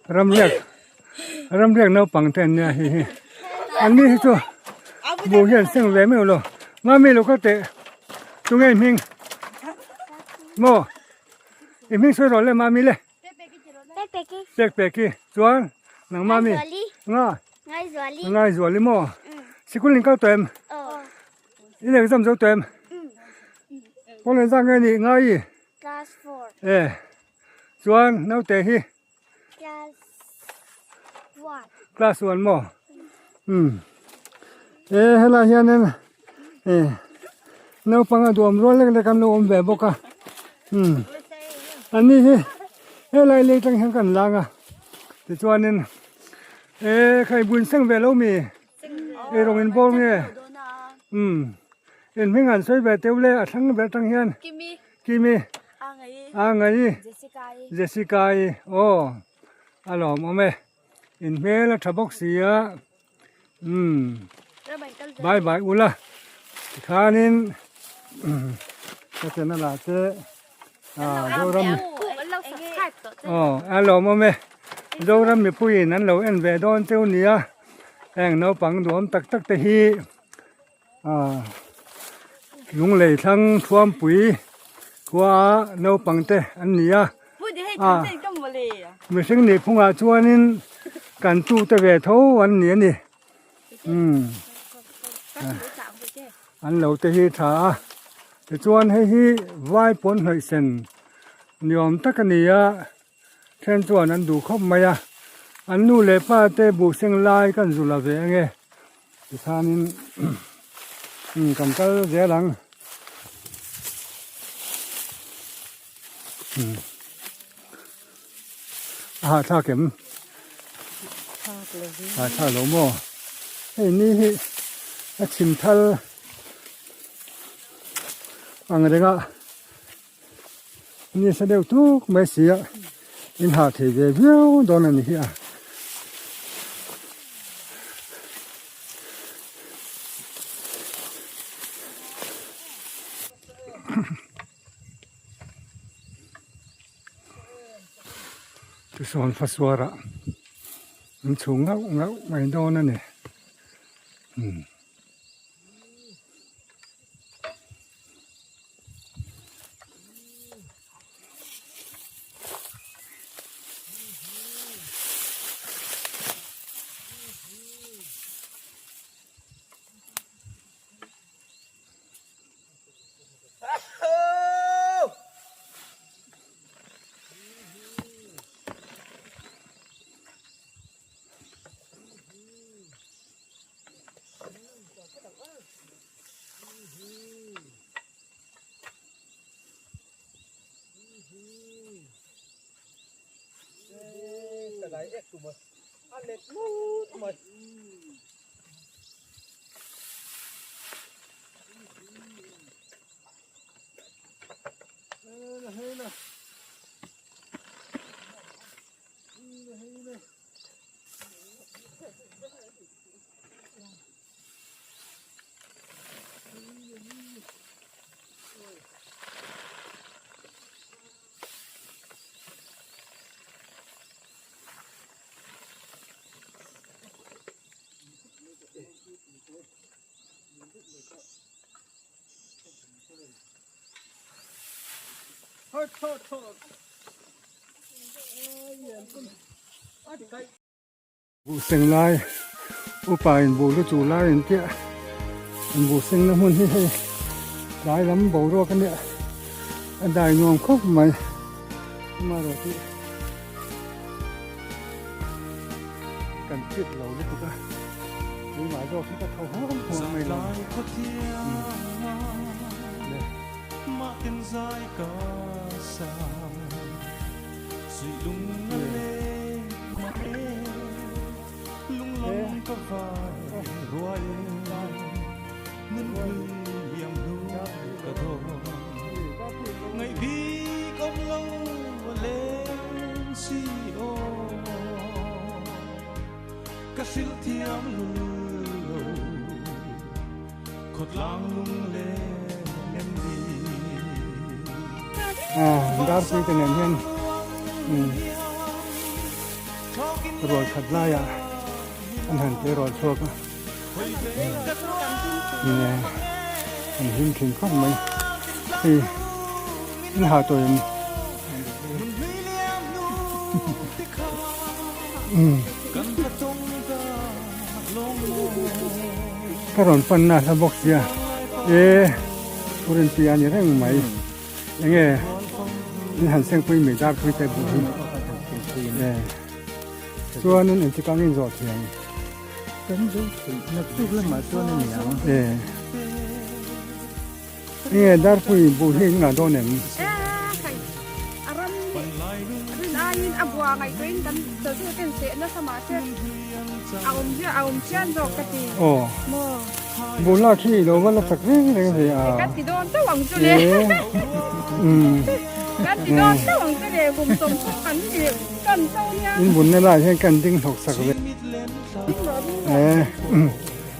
Ramriak ramriak naupang te an nia hei hi an ni hi chu buh hi an seng ve meuh lo mami lo kal teh tunge i hming maw i hming sawi rawh le mami le pek peki chuan nang mami nga ngaizuali maw sikul in kal tawh em in exam zo tawh em pawl engzat nge nih ngai Class 4. E chuan naute hi Class 1. Class 1 maw? Um. E helai hianin e naupang a duam rual lek lek an lo awm ve bawk a. Um. An ni hi helai lei tang hian kan lang a. Tichuanin e khai bun seng ve lo mi ei rawng in bawr nge. Um. In hming an sawi ve teuh le a thlang ber tang hian. Kimi. Kimi. Angai. Angai. Jessica i. Jessica i. Aw. A lawm awm e. In hmel a tha bawk si a. Umm. Bye bye ula. Tikhanin ka channel ah te ah Zoram. Aw a lawm awm e. Zoram mipuiin an lo en ve dawn cheu nia. Heng naupang duhawm tak tak te hi. Ah lunglei thlang thuampui khua naupang te an ni a ah mihring nih phungah chuanin kan tu te ve tho an ni a ni umm an lo te hi tha a tichuan hei hi vai pawn hnawih sen ni awm tak a ni a. Then chuan an duh khawp mai a, an nu leh pa te buh seng lai kan zu la ve ange tikhanin kan kal zel ang. A hahthlak em? Hahthlak lo maw? Hei ni hi a chim thal ang reng a. Ni sa deuh tuk mai si a, in hah thei ve viau dawn a ni hi a. Tisawn fasuarah an chhung ngauh ngauh mai dawn a ni. Buh seng lai upa in buh lu chu lai an tia an buh seng na hmun hi hei tlai lam boruak a nia a dai nuam khawp mai amaherawh chu kan chip lo lutuk a keimah zawk hi ka tho huam huam mai lo Darpui te nen hian. Rual khat laiah an han teh rual chhuak a nge an hlim thin khawp mai hei in ha tawh em umm ka rawn pan na hla bawk sia e Purinpui a ni reng mai. Enge in han sengpui mai dar pui te buh hi e chuanin engtik ang in zawh thiam kan zo theih naktuk lamah chuan a ni ang e enge dar pui buh hi engah dawn em rin aiin a bua ngaihtuahin kan chawlhtu ten seh nasa mahse a awm a awm chian zawk ka ti aw maw Buh lak hi ilo va la chak reng reng ve a. Kan ti dawn chauh ang chu le. Kan ti dawn chauh ang chu le kum 30 kan ti kan chauh nia. In bunna lai hian kan ding hlawk sak ve.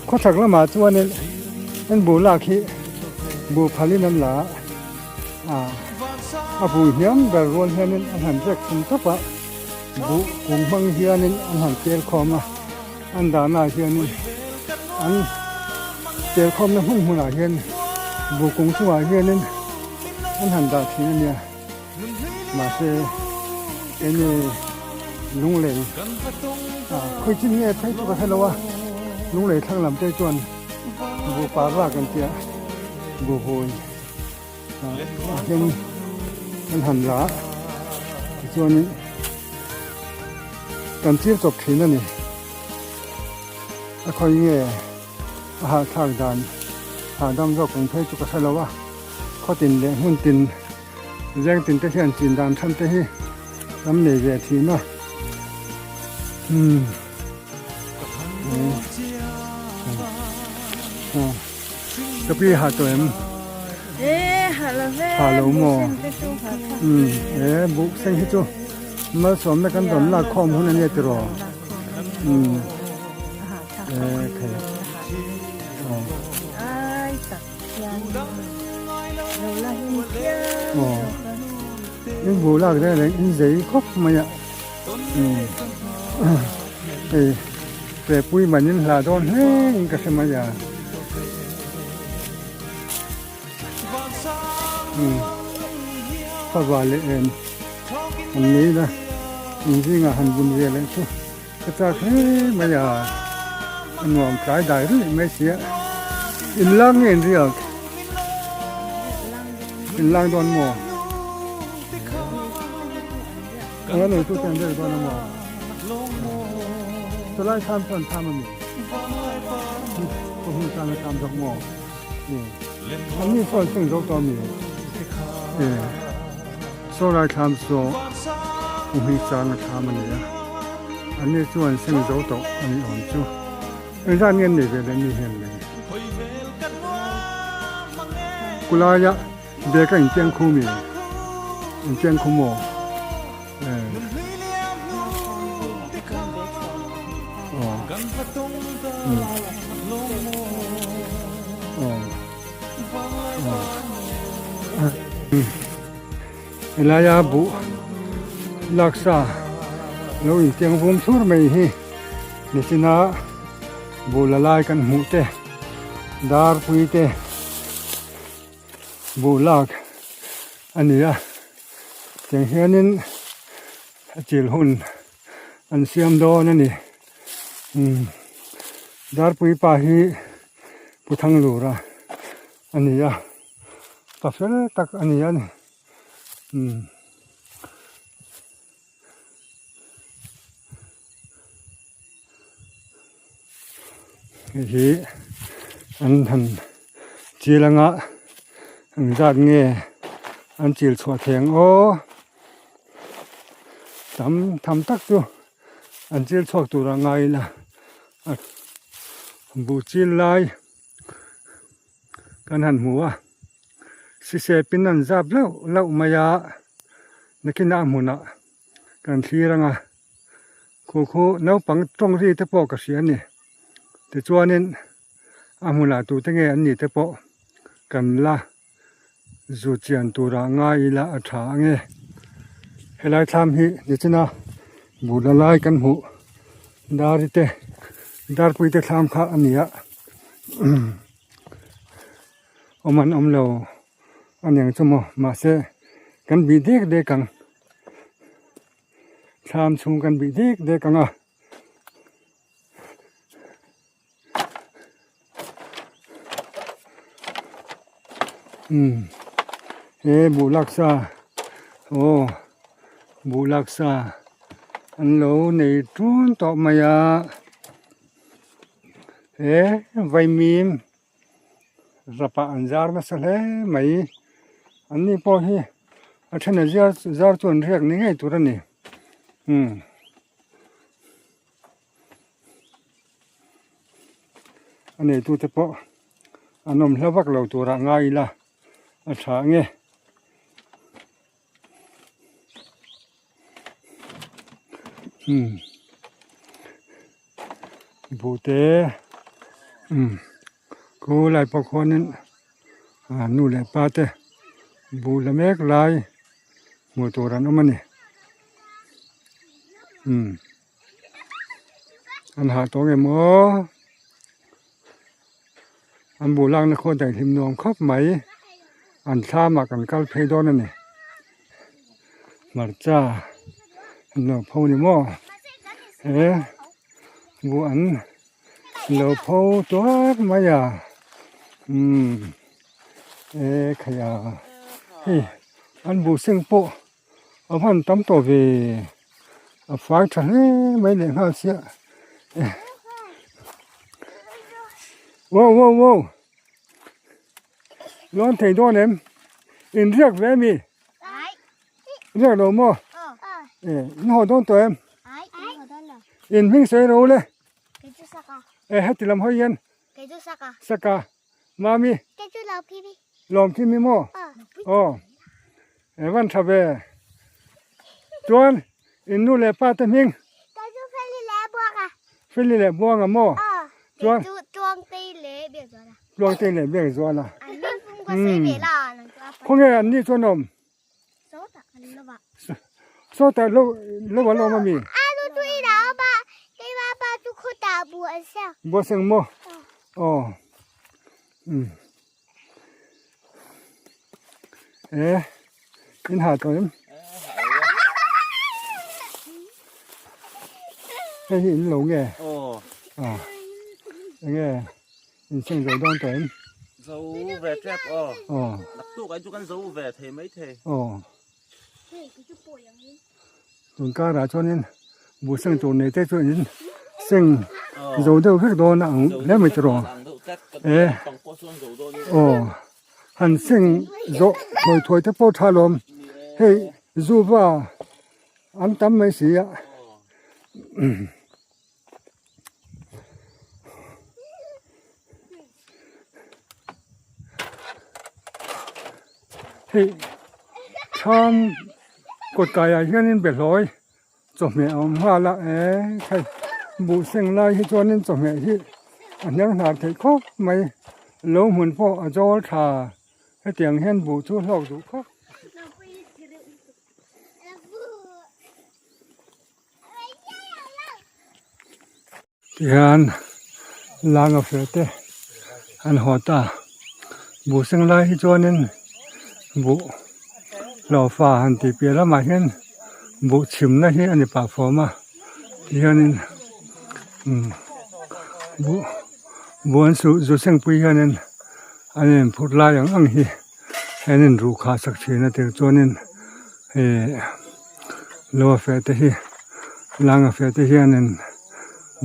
Khawchhak lamah chuanin an buh lak hi buh phalin an la a, a buh hniam ber rual hianin an han rek thum tawp a, buh kung hmang hianin an han tel khawm a. An dahnaah hianin an telkhawmna hmun hmunah hian buh kung chungah hianin an han dah thin a nia mahse enge lunglei ah khawi chin nge phei chu ka hre lo a lunglei thlang lam te chuan buh par lak an tia buh hawi ah hian an han la a tichuanin. Kan chil chawp thin a ni. A khawi nge a hahthlak dan hahdam zawk ang phei chu ka hre lo a, khawtin leh hmun tin zeng tin te hian chin dan than te hi kan nei ve thin a. Umm Ka pi ha tawh em? Ha lo maw? Umm e buh seng hi chu malsawmna kan rawn lak khawm hun a nia tiraw? Umm e thei aw aw in buh lak reng reng in zei khawp mai a umm hei pepui man in hlah dawn hle in ka hre mai a. Fava leh em an nei la in zingah han bun ve leh chu ka chak hle mai a a nuam tlai dai rih mai sia in lang nge in riak in lang dawn maw a nei tu te an riak dawn a maw chulai thlam chuan thlam a ni pahnih tan a tham zawk maw. An ni sawn seng zo tawh a mi? E, saw lai thlam saw pahnih chang a thlam a ni a, an ni chuan seng zo tawh a ni awm chu. Engzat nge an nei ve leh ni hian le? Kulaia bag a intiang khu mi? Intiang khu maw? E. Aw. Helaia buh laksa lo intiang vum thur mai hi nichina buh la lai kan hmuh te dar pui te buh lak a ni a tiang hianin a chil hun an siam dawn a ni. Umm Darpui pa hi Pu Thanglura a ni a, pa fel tak a ni a ni. Umm Hei hi an han chil anga engzat nge an chil chhuah thei ang aw tam tham tak chu. An chil chhuak tur a ngai ila a buh chil lai kan han hmu a sisep in an zap lauh lauh mai a nakinah a hmunah kan thlir ang a khu khu naupang tawng ri te pawh ka hria a ni tichuanin a hmunah tute nge an nih te pawh kan la Zu chian turah ngai ila a tha ange. Helai thlam hi nichina Buh la lai kan hmuh Dari te Darpui te thlam kha a ni a awm an awm lo a niang chu maw mahse kan bih dek dek ang thlam chhung kan bih dek dek ang a. Umm he buh laksa aw buh laksa an lo nei tun tawh mai a he vaimim rapah an zar nasa hle mai an ni pawh hi a then a ziar zar chu an riak ni ngei tur a ni umm. A neitute pawh an awm hla vak lo turah ngai ila a tha ang e. Umm buhte umm khu lai pawh khuanin ah nu leh pa te buh la mek lai hmuh tur an awm a ni umm. An hah tawh nge maw an buh lakna khaw daihlim nuam khawp mai an thlamah kan kal phei dawn a ni hmarcha an lo pho ni maw he buh an lo pho tuar mai a umm e khai a hei an buh seng pawh. A hman tam tawh ve a fai tha hle mai leh nghal sia wow wow wow lawn thei dawn em in riak ve ami riak lo maw e in haw dawn tawh em in hming sawi ro le e heti lam hawi hian saka Mami. Lawm khi mi maw? Aw. E van tha ve. Chuan in nu leh pa te hming? Ka chu Feli leh Buanga. Feli leh Buanga maw? Aw. Chuan chu Tluangtei leh Biakzuala. Tluangtei leh Biakzuala. An hming pum ka sawi ve la nang chu a pa. Khawnge an ni chuan awm? Sawtah kan lo va. Sawtah lo lo va lawm ami? A lu chu i dah awm a, keimah pa chu khawtah bu an seng. Bu a seng maw? Aw. Umm. E, in ha tawh em? Hei hi in lo nge? Aw. Ah. Enge? In seng zo dawn tawh em? Zo ve tep aw. Aw. Naktuk ai chu kan zo ve thei mai thei. Aw. Tun karah chuanin buh seng tur nei te chu in seng zo deuh vek dawn a ang hle mai tiraw. E. Aw. Han seng zawh thawi thawi te pawh tha lawm. Hei zuva an tam mai si a. Hei thlam kawt kaiah hianin behlawi chawhmeh a awm nghal a eee hei buh seng lai hi chuanin chawhmeh hi a hniang hnar theih khawp mai lo hmun pawh a zawl tha hetiang hian buh chu hlawk duh khawp. Tihian langa fel te an haw ta buh seng lai hi chuanin buh hlawhfa han tih piah lamah hian buh chhimna hi a ni pah fawm a tihianin umm buh buh an suh zu sengpui hianin an inphurh lai ang ang hi an inruh khah sak thin a tir chuanin ih lo a feh te hi lang a feh te hianin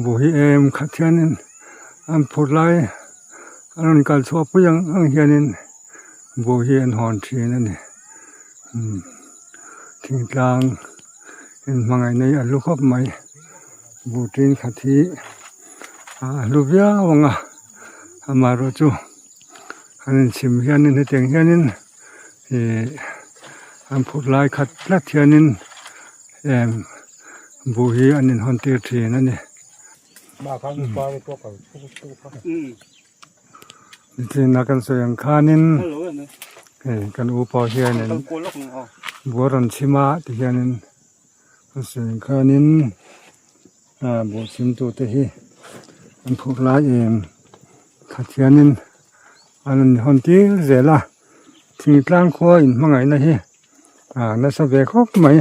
buh hi em khat hianin an phurh lai an rawn kal chhuah pui ang ang hianin buh hi an hawn thin a ni umm thingtlang inhmangaihna hi a hlu khawp mai buh tin khat hi a hlu viau ang a amaherawhchu an inchhim hianin hetiang hianin ih an phurh lai khat tlat hianin em buh hi an inhawn tir thin a ni. Nichina kan sawi ang khanin hei kan u pawh hianin buh a rawn chhim a tihianin. A sawi ang khanin ah buh chhimtute hi an phurh lai em khat hianin an rawn hawn tir zel a thingtlang khua inhmangaihna hi ah nasa ve khawp mai.